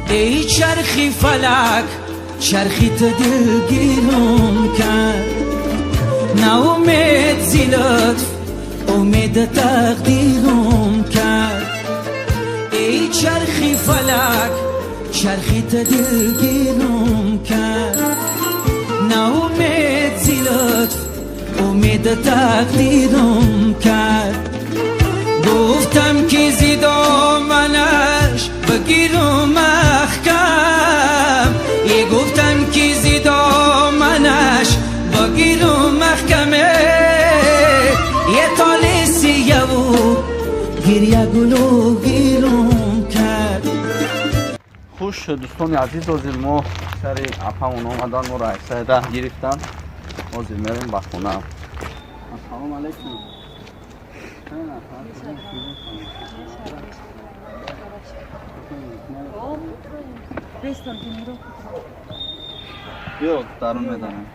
Эй чархи фалак, чархи ту дилгирум кард. На умед зи лутф, умед тақдирум кард. Эй чархи фалак, чархи ту дилгирум кард. На умед зи лутф, умед тақдирум кард. Гуфтам ки зи доманаш бигирум маҳкам, е гуфтам ки зи доманаш бигирум маҳкаме, е толи сияву гиря гулу гирум кард. Хуш, дӯстони азиз, ҳозир мо сари апамон омадан, моро аз раҳ гирифтан. Ҳозир мерем ба хона. Ассалому алайкум. Биё, дарун меданем.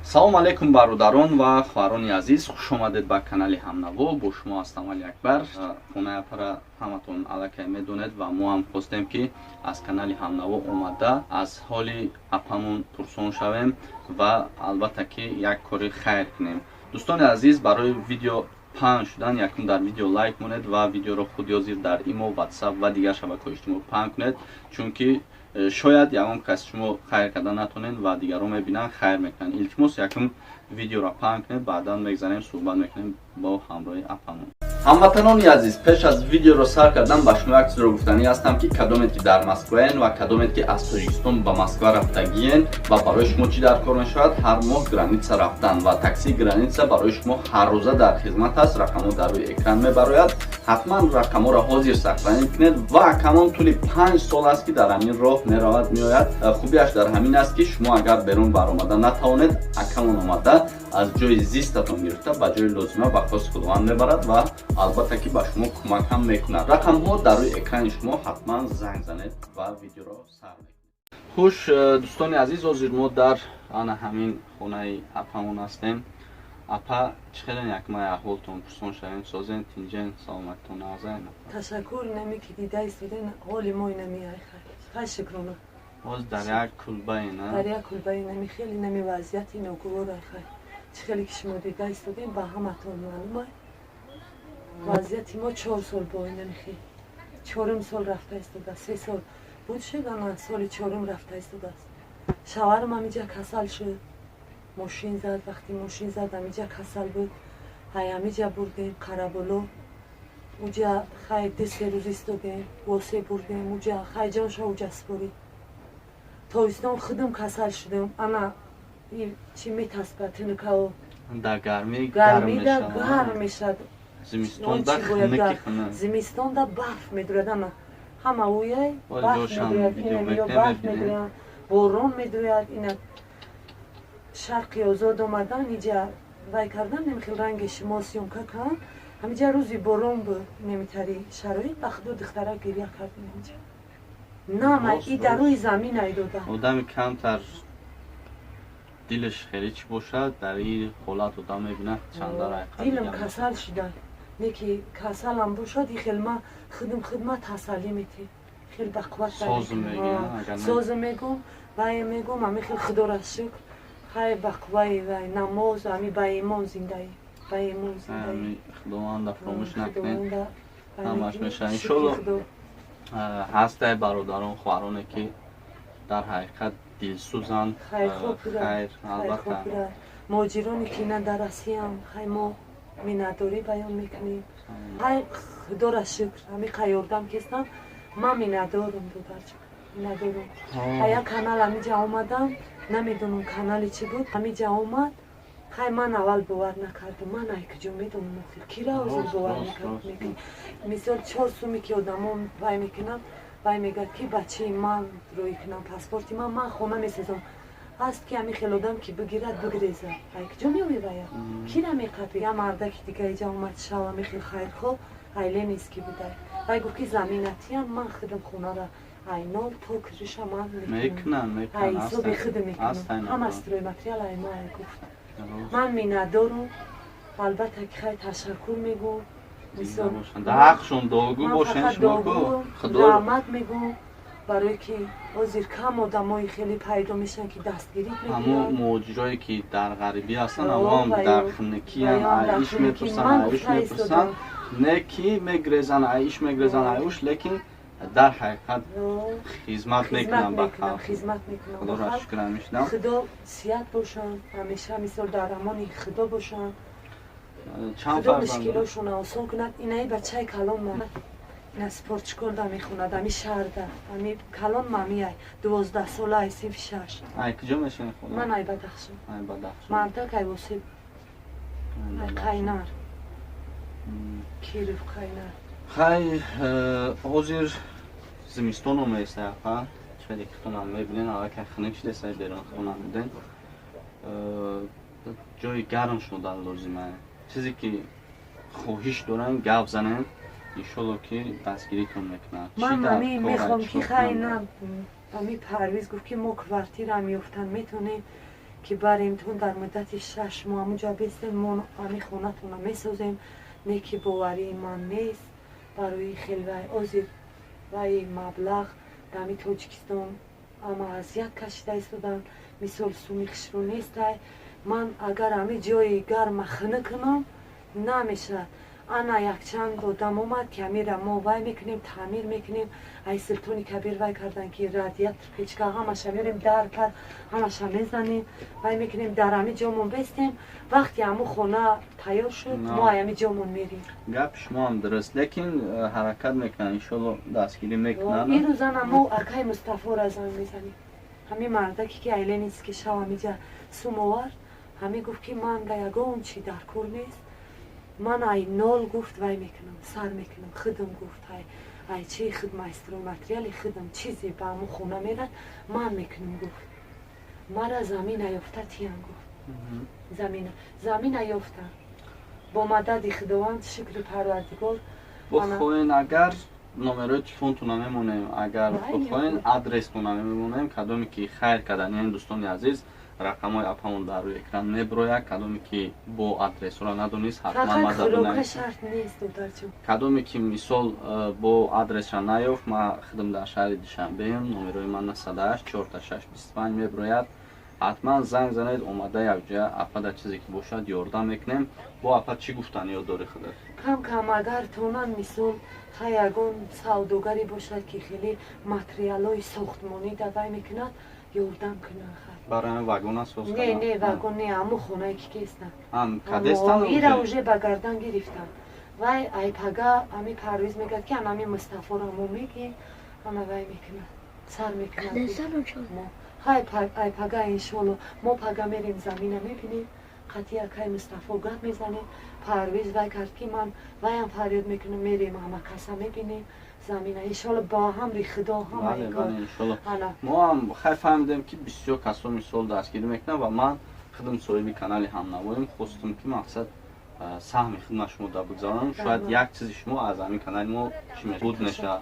Салом алейкум, бародарон ва хоҳарони азиз, хуш омадед ба канали Ҳамнаво. Бо шумо ҳастам Али Акбар. Хонаи апара ҳаматон аллакай медонед ва мо ҳам хостем, ки аз канали Ҳамнаво омада аз ҳоли апамон пурсон шавем ва албатта ки як кори хайр кунем. Дӯстони азиз, барои видео паҳн шудан якум дар видео лайк монед ва видеоро худ ё зир дар имо, ватсап ва дигар шабакаҳои иҷтимоӣ паҳн кунед, чунки шояд ягон кас шумо хайр карда натонед ва дигарон мебинанд, хайр мекунанд. Илтимос, якум видеоро паҳн кунед, баъдан мегзарем, суҳбат мекунем бо ҳамроҳи апамон. Ҳамватанони азиз, пеш аз видеоро сар кардан ба шумо як чизро гуфтанӣ ҳастам, ки кадомед ки дар Москваен ва кадомед ки аз Тоҷикистон ба Москва рафтагиен ва барои шумо чӣ дар кор мешавад, ҳар моҳ граница рафтан ва такси граница барои шумо ҳаррӯза дар хизмат аст. Рақамҳо дар рӯи экран мебарояд, ҳатман рақамҳоро ҳозир сохранить кунед. Ва акамон тӯли 5 сол аст, ки дар ҳамин роҳ меравад, меояд. Хубиаш дар ҳамин аст, ки шумо агар берун баромада натавонед, акамон омада аз ҷои зистатон гирифта ба ҷои лозима ба хости Худованд мебарад ва албатта ки ба шумо кӯмак ҳам мекунад. Рақамҳо дар рӯи экрани шумо, ҳатман занг занед ва видеоро сар мекунед. Хуш, дӯстони азиз, ҳозир мо дар ана ҳамин хонаи апамон ҳастем. Апа, чӣ хелен? Якмай аҳволтон пурсон шавем. Созен, тинҷен, саломатитон нағзаен? Ташаккур, нами ки дида истоден, ҳоли мо инами ай хай, шукрона. Боз дар як кулбае на? Дар як кулбаи нами, хеле нами вазъияти ногувор ай хай. Чӣ хеле ки шумо дида истодем, ба ҳаматон маълум ай вазъияти мо. 4 сол бо инами хел, чорум сол рафта истодааст. 3 сол буд шуд, ана соли чорум рафта истодааст. Шавҳарам ҳамиҷа касал шуд, мошин зад. Вақти мошин зад, ҳамиҷа касал буд, ҳай ҳамиҷа бурдем Қараболо. Уҷа хай 2-3 рӯз истодем, восе бурдем уҷа, хай ҷонша уҷа спорид. Тобистон худам касал шудам, ана чӣ метаспа тинукао. Дар гармӣ? Гармида гарм мешавад. Зимистонда хунуки хунук. Зимистонда барф медурад, ана ҳама уяй барф медурад, ина барф медурад, борон медурад. Ина Шарқи озод омадан, иҷа вай кардан, немихел ранги шумо съёмка кан, ҳамиҷа рӯзи борон буд, немитари шароит ба худу духтара гиря кардем ҳамиҷа. Нама и дар рӯи замин айдода. Одами камтар дилаш хеле чӣ бошад, дар ин ҳолат одам мебинад чандар. Дилам касал шуда, не ки касалам бошад, и хел ма худам худма тасаллӣ метем, хел бақувват созу мегум, вай мегум, ами хел худора шукр, хай ба қувваи вай намоз, ами ба имон зиндаӣ, ба имон зиндаӣ. Худованда фаромӯш накунед, ҳамаш мешавад иншолло. Ҳастай бародарон, хоҳароне ки дар ҳақиқат дилсӯзанд. Хайр, албатта. Муҳоҷироне ки на дар Россиям, хай мо миннатдорӣ баён мекунем. Хай худора шукр, ҳами қай ёрдам кестам, ман миннатдорум, додарҷон, миннатдорум. Як канал ҳамиҷа омадам, намедонам канали чӣ буд, ҳамиҷа омад. Хай ман аввал бовар накардам, ман ай куҷо медонам охир, кира ҳозир бовар мекунӣ? Мисол, 4 суме ки одамо вай мекунанд, вай мегӯяд ки бачаи ман рӯй кунам паспорти ман, ман хона месозам. Ҳаст ки ҳами хел одам ки бигирад, бигрезад, ай куҷо меои вая, кира меқапи? Я мардаки дига иҷа омад шав, ҳами хел хайрхоҳ, ай ленинский будай, вай гуфт ки заминатиям, ман худам хонара ай нол то крыша ман мекунам, ай ҳисоби худам мекунам, ҳама стройматериал ай ма, ай гуфт. Ман миннатдорум, албатта ки хай ташаккур мегӯм. Дар ҳақшон дуогӯ бошен шумо ку худо раҳмат мегӯм, барое ки ҳозир кам одамои хеле пайдо мешаванд, ки дастгирӣ мекунанд. Ҳамо муҳоҷирое ки дар ғарибӣ ҳастанд, ҳамоам дар хунукиян, иш мепурсанд, аюш мепурсанд, не ки мегрезанд, иш мегрезанд, аюш, лекин дар ҳақиқат хизмат мекунанд ба халқ. Хизмат мекунанд. Худоро шукр, ҳамишдам. Худо сиҳат бошанд, ҳамеша мисол дар амони худо бошанд. Чанд худо мушкилошонро осон кунад. Инаи бачаи калон ман ина спортшколда мехонад, ами шаҳрда, ами калон мамиай, 12 сола, ай синфи шаш. Ай куҷо мешавед хона? Ман ай Бадахшон. Ай Бадахшон. Мантак ай Восиб, ай Қайнар, Киров, Қайнар. Хай, ҳозир зимистон оместа, апа, чӣ ки худтонам мебинен, аллакай хунук шудеста, берун хона буден, ҷои гарм шудан лозима. Чизе ки хоҳиш дорам, гап занем, иншолло ки дастгиритон мекунад. Ман ами мехоҳам ки хай на ами Парвиз гуфт, ки мо квартира меёфтан метонем, ки баремтон, дар муддати 6 моҳ ҳамуҷа бестем, мо ами хонатона месозем. Не ки боварии ман нест барои хел вай озир вай маблағ дар ами Тоҷикистон ама азият кашида истоданд. Мисол, суми хушрӯ нестай. Ман агар ами ҷои гарма хунук кунам, намешавад. Ана якчанд одам омад, ки амира мо вай мекунем, таъмир мекунем. Ай Султони Кабир вай кардан, ки радиатор, печка ҳамаша меорем, дар пар ҳамаша мезанем, вай мекунем, дар ами ҷомон бестем. Вақте ҳаму хона тайёр шуд, мо ай ами ҷомон мерем. Гап шумоам дуруст, лекин ҳаракат мекунанд, иншолло дастгирӣ мекунанд. Ирӯзана мо акай Мустафора занг мезанем, ҳамин мардаке ки ай Ленинский шав ҳамиҷа сум овард. Ҳамин гуфт, ки ман да ягон чи дар кор нест, ман ай нол, гуфт, вай мекунам, сар мекунам худам, гуфт, ай чи худ стройматериали худам, чизе ба ҳамун хона мерад, ман мекунам, гуфт. Мара замина ёфта тиян, гуфт, замина ёфта бо мадади Худованд, шукри Парвардигор. Бихоҳен агар, номерои телефонтона мемонем, агар бихоҳен, адрестона мемонем. Кадоме ки хайр кардан, дӯстони азиз, рақамҳои апамон дар рӯи экран меброяд. Кадоме ки бо адресҳоро надонист, ҳатман кадоме ки мисол бо адресша наёфт, ман худам дар шаҳри Душанбеем, номерои ман 908 46 25 меброяд, ҳатман занг занед, омада якҷоя апада чизе ки бошад, ёрдам мекунем. Бо апа чӣ гуфтан ёд дорӣ худат? Кам кам агар тонан, мисол, хай ягон савдогаре бошад, ки хеле материалҳои сохтмонӣ давай мекунад, ёрдам кунад. Барои вагона соз? Не, не, вагон не, ҳамун хонае ки кестан. Кадестан? Ира уже ба гардан гирифтан. Вай ай пага ами Парвиз мегӯяд, ки ана ами Мустафоро мо мегем, ана вай мекунад, сар мекунад. Хай, ай пага, иншолло, мо пага мерем, замина мебинем, қатъи акай Мустафо гап мезанем. Парвиз вай кард, ки ман ваям фарёд мекунам, мерем, ҳама каса мебинем замина, иншолло, бо ҳамри Худо. Ҳама мо ҳам хай фаҳмидем, ки бисёр касо мисол дастгирӣ мекунанд ва ман худам соҳиби канали ҳамнавоем, хостум, ки мақсад саҳми хидмат шумо да бигзаронам. Шояд як чизи шумо аз ҳамин канали мо чӣ буд мешавад.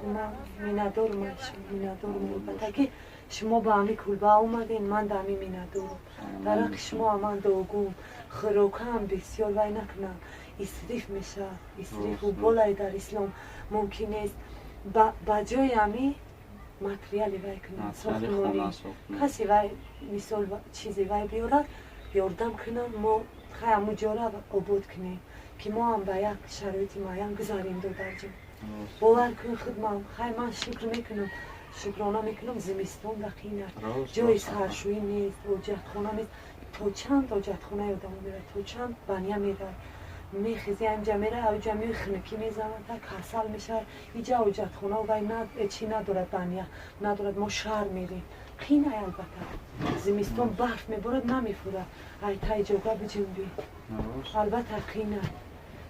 Миннатдорум, миннатдорум, албатта, ки шумо ба ҳами кулба омаден. Ман да ҳами миннатдорум, дар ҳаққи шумо ман дуогӯм. Хӯрокаам бисёр вай накунам, исриф мешавад, исрифу болай дар ислом мумкин нест. Ба ҷои ҳами материали вай кунам, сохтмонӣ, касе вай мисол чизе вай биёрад, ёрдам кунам, мо хай ҳамун ҷора обод кунем, ки мо ҳам ба як шароити муайян гузарем. Додарҷон, бовар кун, худмам хай ман шукр мекунам, шукрона мекунам. Зимистон дақин аст, ҷои саршӯӣ нест, ҳоҷатхона нест. То чанд ҳоҷатхонаи одамо мерад, то чанд баня мерад, мехези, анҷа мера, авҷа меои, хунукӣ мезанад, касал мешавад. Иҷа ҳоҷатхона вай чӣ надорад, баня надорад. Мо шаҳр мерем, қинай, албатта. Зимистон барф меборад, намефурад, ай тай ҷога биҷунбӣ, албатта, қинай.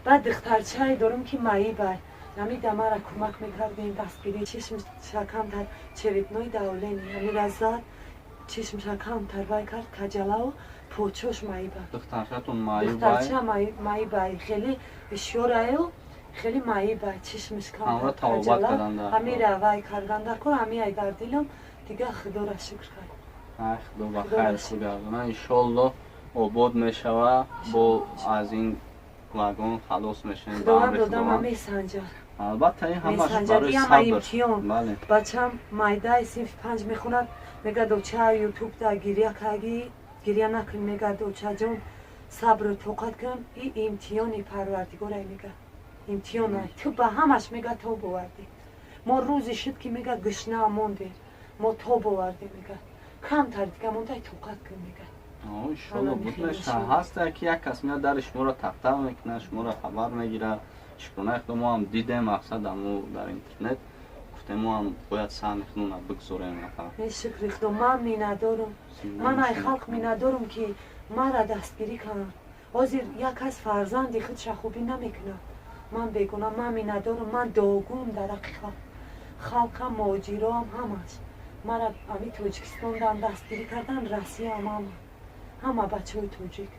Баъд духтарчае дорам, ки маибай. Ҳами дамара кӯмак мекардем, дастгирӣ. Чишмша камтар черепное давление ҳамира зад, чишмша камтар вай кард, каҷалао почош маиба. Духтарчатон маибай? Духтарча маибай, хеле бисёраю хеле маибай, чишмиш камтар каҷала. Ҳамира вай кардан дар кор, ҳами ай дар дилам дига. Худоро шукр кард. Ай худо ба хайр гардона, иншолло, обод мешава. Бо аз ин Вагон халос мешавем. Худованд одама месанҷад. Албатта, ин ҳамаш барои сабр. Имтиҳон. Бачам майдаи синфи панҷ мехонад, мегӯяд: «Оча, ютубда гиря кардӣ, гиря накун». Мегӯяд: «Очаҷон, сабру тоқат кун, и имтиҳони Парвардигорай», мегӯяд, «имтиҳонай, ту ба ҳамаш», мегӯяд, «тоб овардӣ. Мо рӯзе шуд, ки», мегӯяд, «гушна мондем, мо тоб овардем», мегӯяд, «камтар дига мондай, тоқат кун», мегӯяд. Иншолло, буд мешавад. Ҳаста, ки як кас меяд, дари шуморо тақтақ мекунад, шуморо хабар мегирад. Шукронаи Худо, мо ҳам дидем, мақсад аму дар интернет гуфтем, мо ҳам бояд саҳми худмона бигзорем. Шукри Худо, ман миннатдорум, ман ай халқ миннатдорум, ки мара дастгирӣ кунанд. Ҳозир як кас фарзанди худша хубӣ намекунад, ман бегуна, ман миннатдорум, ман дуогӯм дар ҳаққи халқ, халқам, муҳоҷироам, ҳамаш мара ами Тоҷикистондан дастгирӣ кардан, Россияам, ҳама, ҳама бачаҳои тоҷик.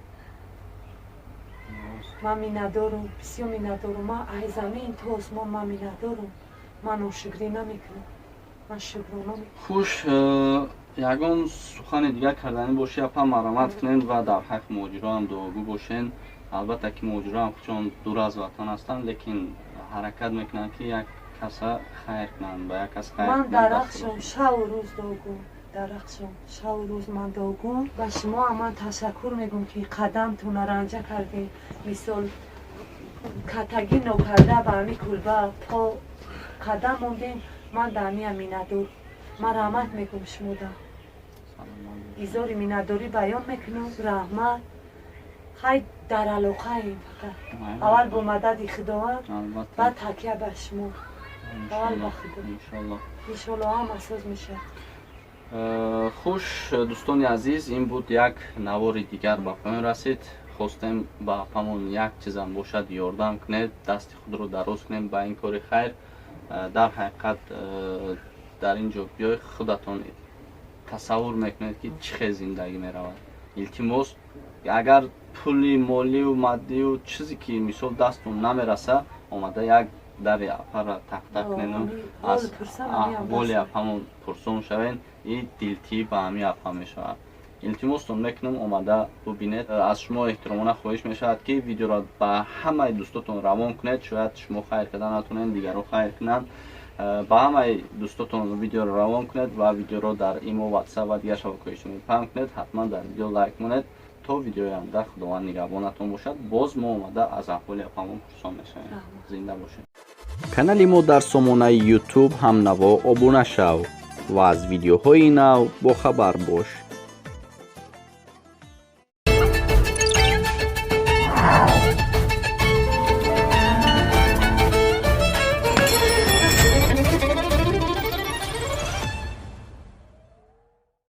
Ман миннатдорум, бисёр миннатдорум. Ман ай замин то осмон ман миннатдорум. Ман ношукрӣ намекунам, ман шукрона. Хуш, ягон сухани дигар карданӣ боши, апа, марамат кунед ва дар ҳаққи муҳоҷироам дуогӯ бошен. Албатта, ки муҳоҷироам худшон дур аз ватан ҳастанд, лекин ҳаракат мекунанд, ки як каса хайр кунанд, ба як кас хайр. Ман дар ҳаққшон шаву рӯз дуогӯм, дар ҳаққшон шаву рӯз ман дуогӯм. Ба шумо ман ташаккур мегӯм, ки қадамтона ранҷа кардем, мисол катагӣ нокарда ба ҳами кулба по қадам мондем. Ман дар ҳамиам миннатдор. Ман раҳмат мегӯм шумода, изҳори миннатдорӣ баён мекунам. Раҳмат. Хай, дар алоқаем. Фақат аввал бо мадади Худованд, баъд такя ба шумо. Аввал ба Худо, иншолло, ҳама соз мешавад. Хуш, дӯстони азиз, ин буд як навори дигар, ба поён расид. Хостем ба апамон як чизам бошад, ёрдам кунед, дасти худро дароз кунем ба ин кори хайр. Дар ҳақиқат, дар ин ҷо биёй, худатон тасаввур мекунед, ки чӣ хел зиндагӣ меравад. Илтимос, агар пули молию маддию чизе ки мисол дастон намераса, омада як дари апара тақтақ кунену аз аҳволи апамон пурсон шавен. И дилтӣ ба ҳами апа мешавад. Илтимостон мекунам, омада бубинед. Аз шумо эҳтиромона хоҳиш мешавад, ки видеоро ба ҳамаи дӯстотон равон кунед. Шояд шумо хайр карда натонед, дигарро хайр кунанд. Ба ҳамаи дӯстотон видеоро равон кунед ва видеоро дар имо, Ватсап ва дигар шабакаҳои иҷтимоӣ паҳн кунед. Ҳатман дар видео лайк монед. То видеои оянда Худованд нигаҳбонатон бошад. Боз мо омада аз аҳволи апамон пурсон мешавем. Зинда бошед. Канали мо дар сомонаи Ютуб «Ҳамнаво» обуна шав ва аз видеоҳои нав бохабар бош.